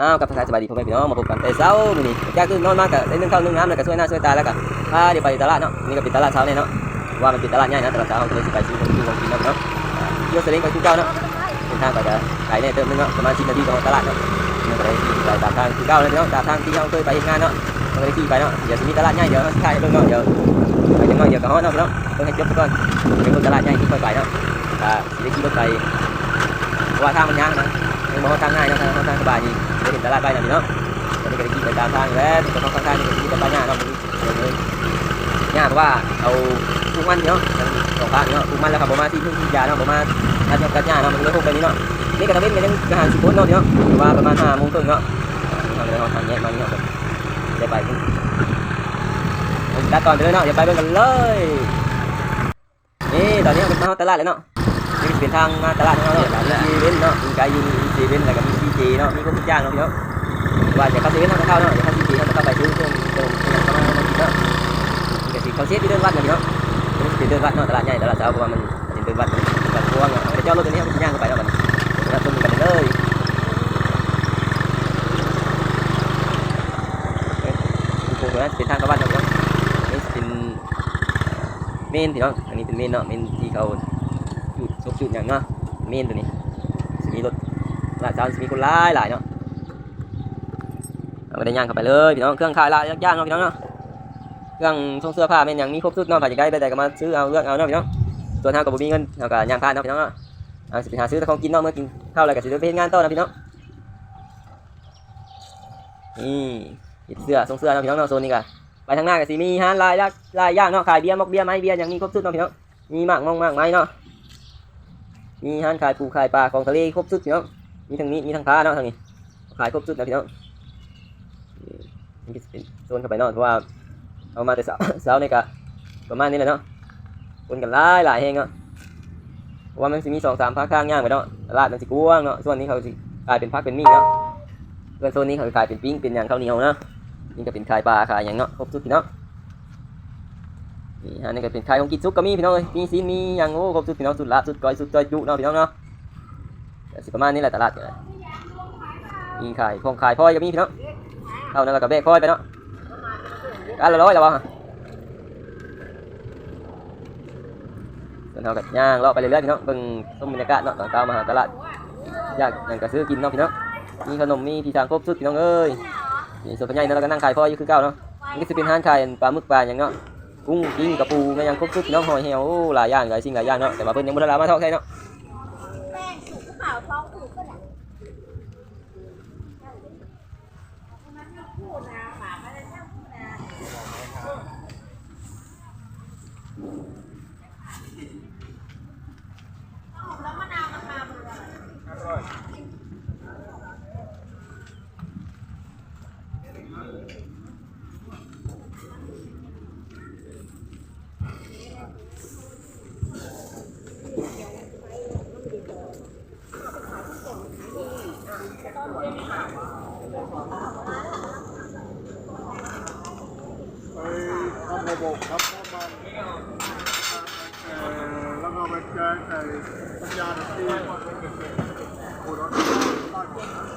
ອ້າວ ກັບທັກທາຍສະບາຍດີພໍ່ແມ່ພີ່ນ້ອງ ມາພົບກັນແຕ່ເຊົ້າມື້ນີ້ ຈາກຕື່ນນອນມາກະໄດ້ໜຶ້ງເຂົ້າໜຶ້ງນ້ຳ ແລ້ວກະຊ່ວຍໜ້າຊ່ວຍຕາ ແລ້ວກະພາເດໄປຕະຫຼາດເນາະ. ນີ້ກະເປັນຕະຫຼາດເຊົ້າແນ່ເນາະ ວ່າມັນເປັນຕະຫຼາດໃຫຍ່ນະ ຕະຫຼາດເຊົ້າ ເຮົາກະເລີຍຊິໄປຊື້ຂອງຢູ່ຂອງກິນເນາະພີ່ນ້ອງ. ຂີ່ລົດຊາເລ້ງໄປຄືເກົ່າເນາະ ເສັ້ນທາງໄປກະໄກແນ່ເຕີບໜຶ່ງເນາະ ປະມານສິບນາທີກໍຮອດຕະຫຼາດເນາະ. ເຮົາກະໄດ້ຂີ່ໄປຕາມທາງຄືເກົ່າເນາະພີ່ນ້ອງ ຕາມທາງທີ່ເຮົາເຄີຍໄປເຮັດງານເນາະ ເຮົາກະໄດ້ຂີ່ໄປເນາະ. ດຽວຊິມີຕະຫຼາດໃຫຍ່ ດຽວເຮົາຊິຖ່າຍໃຫ້ເບິ່ງເນາະ ດຽວໄປຈັກໜ້ອຍດຽວກະຮອດເນາະພີ່ນ້ອງ. ເບິ່ງໃຫ້ຈົບຊະກ່ອນ ໄປເບິ່ງຕະຫຼາດໃຫຍ່ທີ່ຄ່ອຍໄປເນາະ. ກະ ຊິໄດ້ຂີ່ລົດໄປ ເພາະວ່າທາງມັນຍາກນະ ຍັງບໍ່ຮອດທາງງ່າຍເນາະ ຖ້າເຮົາທາງສະບາຍນີ້ ໄດ້ເຫັນຕະຫຼາດໄວ້ນຳຢູ່ເນາະ. ຕອນນີ້ກະໄດ້ຂີ່ໄປຕາມທາງຢູ່ແລ້ວ ແຕ່ຂ້າງທາງນີ້ກະຊິມີແຕ່ປ່າຫຍ້າເນາະ ເບິ່ງເລີຍ ຍາກເພາະວ່າເຂົາປູກມັນເນາະ ທັງສອງຟາກນີ້ເນາະ ປູກມັນແລ້ວເຂົາບໍ່ມາສີດ ສີດຢາເນາະ ບໍ່ມາຕັດຫຍ້າຕັດຫຍ້າເນາະ ມັນກະເລີຍຮົກແບບນີ້ເນາະ. ນີ້ກະຕາເວັນກະຍັງຫ້າສິບຄົນເນາະພີ່ນ້ອງ ຖືວ່າປະມານຫ້າໂມງເຄິ່ງເນາະ ເຮົາກະໄດ້ຮອດທາງແຍກມານີ້ເນາະ ໄດ້ໄປ ຕັດຕອນໄປເລີຍເນາະ ດຽວໄປເບິ່ງກັນເລີຍ. ນີ້ຕອນນີ້ເຮົາກະມາຮອດຕະຫຼາດແລ້ວເນາະ ນີ້ກະຊິເປັນທາງມາຕະຫຼາດຂອງເຮົາເນາະ ກະມີເຊເວັ່ນເນາະ ມີກາຍຢູ່ ມີເຊເວັ່ນ ແລ້ວກະມີຊີເຈເນາະ ມີຄົບທຸກຢ່າງເນາະພີ່ນ້ອງ. ວ່າຈະເຂົ້າເຊເວັ່ນເຮົາກະເຂົ້າເນາະ ຈະເຂົ້າຊີເຈເຮົາກະເຂົ້າໄປຊື້ເຄື່ອງ ເຄື່ອງອີ່ຫຍັງເຂົ້າມາເຮົາມາກິນເນາະ. ນີ້ກະຊິເຂົ້າເຊດຢູ່ເດີ່ນວັດນະພີ່ນ້ອງ ເປັນເດີ່ນວັດເນາະ ຕະຫຼາດໃຫຍ່ຕະຫຼາດເຊົ້າ ເພາະວ່າມັນເປັນເດີ່ນວັດ ເປັນວັດກວ້າງເນາະ. ເຮົາກະໄດ້ຈອດລົດຢູ່ນີ້ ເຮົາກະຊິຍ່າງເຂົ້າໄປເນາະ ບາດນີ້ ໄປຮັບຊົມກັນເລີຍ. ເປັນທາງເຂົ້າວັດເນາະພີ່ນ້ອງ ນີ້ຊິເປັນ ເມນພີ່ນ້ອງ ອັນນີ້ເປັນເມນເນາະ ເມນທີ່ເຂົາຈູດສົບຈູດຫຍັງເນາະ ເມນໂຕນີ້ ຊິມີລົດ ຕະຫຼາດເຊົ້າຊິມີຄົນຫຼາຍໆເນາະ. ເຮົາກະໄດ້ຍ່າງເຂົ້າໄປເລີຍພີ່ນ້ອງ ເຄື່ອງຂາຍຫຼາຍຢ່າງເນາະພີ່ນ້ອງເນາະ ເຄື່ອງຊົງເສື້ອຜ້າແມ່ນຫຍັງມີຄົບຊຸດເນາະ ໃຜຢາກໄດ້ແບບໃດກະມາຊື້ເອົາເລືອກເອົາເນາະພີ່ນ້ອງ. ສ່ວນເຮົາກະບໍ່ມີເງິນ ເຮົາກະຍ່າງຜ່ານເນາະພີ່ນ້ອງເນາະ. ເຮົາຊິໄປຫາຊື້ແຕ່ຂອງກິນເນາະ ເມື່ອກິນເຂົ້າແລ້ວກະຊິໄດ້ໄປເຮັດງານຕໍ່ເນາະພີ່ນ້ອງ. ນີ້ເຮັດເສື້ອ ຊົງເສື້ອເນາະພີ່ນ້ອງເນາະ ໂຊນນີ້ກະ ໄປທາງໜ້າກະຊິມີຮ້ານຫຼາຍ ຫຼາກຫຼາຍຢ່າງເນາະ ຂາຍເບຍ ໝອກເບຍ ໄມ້ເບຍ ຫຍັງມີຄົບຊຸດເນາະພີ່ນ້ອງ. ມີໝາກມ່ອງໝາກໄມ້ເນາະ ມີຮ້ານຂາຍປູຂາຍປາ ຂອງທະເລຄົບຊຸດພີ່ນ້ອງ. ມີທັງມີດ ມີທັງພ້າເນາະ ທາງນີ້ຂາຍຄົບຊຸດນະພີ່ນ້ອງ. ນີ້ ນີ້ກະຊິເປັນໂຊນເຂົ້າໄປເນາະ ເພາະວ່າເຮົາມາແຕ່ເຊົ້າ ເຊົ້ານີ້ກະປະມານນີ້ແຫຼະເນາະ ຄົນກະຫຼາຍຫຼາຍແຮງເນາະ. ເພາະວ່າມັນຊິມີສອງສາມພາກທາງຍ່າງໄປເນາະ ຕະຫຼາດມັນຊິກວ້າງເນາະ. ສ່ວນນີ້ເຂົາຊິຂາຍເປັນຜັກເປັນໝີ່ເນາະ ສ່ວນໂຊນນີ້ເຂົາຂາຍເປັນປີ້ງເປັນຫຍັງ ເຂົ້າໜຽວເນາະ. ນີ້ກະເປັນຂາຍປາຂາຍຫຍັງເນາະ ຄົບຊຸດພີ່ນ້ອງ. ນີ້ ອັນນີ້ກະເປັນຂາຍຂອງກິນສຸກກະມີພີ່ນ້ອງເອີຍ ມີຊີ້ນມີຫຍັງ ໂອ້ ຄົບຊຸດພີ່ນ້ອງ ຊຸດລາບ ຊຸດກ້ອຍ ຊຸດຈອຍຈຸເນາະພີ່ນ້ອງເນາະ. ກະຊິປະມານນີ້ແຫຼະຕະຫຼາດ ມີຂາຍຂອງຂາຍພອຍກະມີພີ່ນ້ອງ. ເຂົ້ານັ້ນແລ້ວກະແບກພອຍໄປເນາະ ອັນລະຮ້ອຍລະບໍ່. ສ່ວນເຮົາກະຍ່າງເລາະໄປເລື້ອຍໆພີ່ນ້ອງ ເບິ່ງຊົມບັນຍາກາດເນາະ ຕອນເຊົ້າມາຫາຕະຫຼາດ ຢາກຫຍັງກະຊື້ກິນເນາະພີ່ນ້ອງ. ມີຂະໜົມ ມີທີ່ທາງຄົບຊຸດພີ່ນ້ອງເອີຍ. ນີ້ສ່ວນພໍ່ໃຫຍ່ເນາະ ລາວກະນັ່ງຂາຍພອຍຢູ່ຄືເກົ່າເນາະ. ນີ້ກະຊິເປັນຮ້ານຂາຍ ອັນ ປາໝຶກປາຫຍັງເນາະ ກຸ້ງກິ້ງກະປູແມ່ນຫຍັງຄົບຊຸດພີ່ນ້ອງ ຫອຍແຫ້ວ ໂອ້ ຫຼາຍຢ່າງ ຫຼາຍສິ່ງຫຼາຍຢ່າງເນາະ ແຕ່ວ່າເພິ່ນຍັງບໍ່ທັນເອົາມາທອດໃສ່ເນາະ. ไปทำระบบครับ น้ำมัน เอ่อ แล้วก็ไปแจ้งไอ้สัญญาณที่โอ้โห ใต้หมดนะ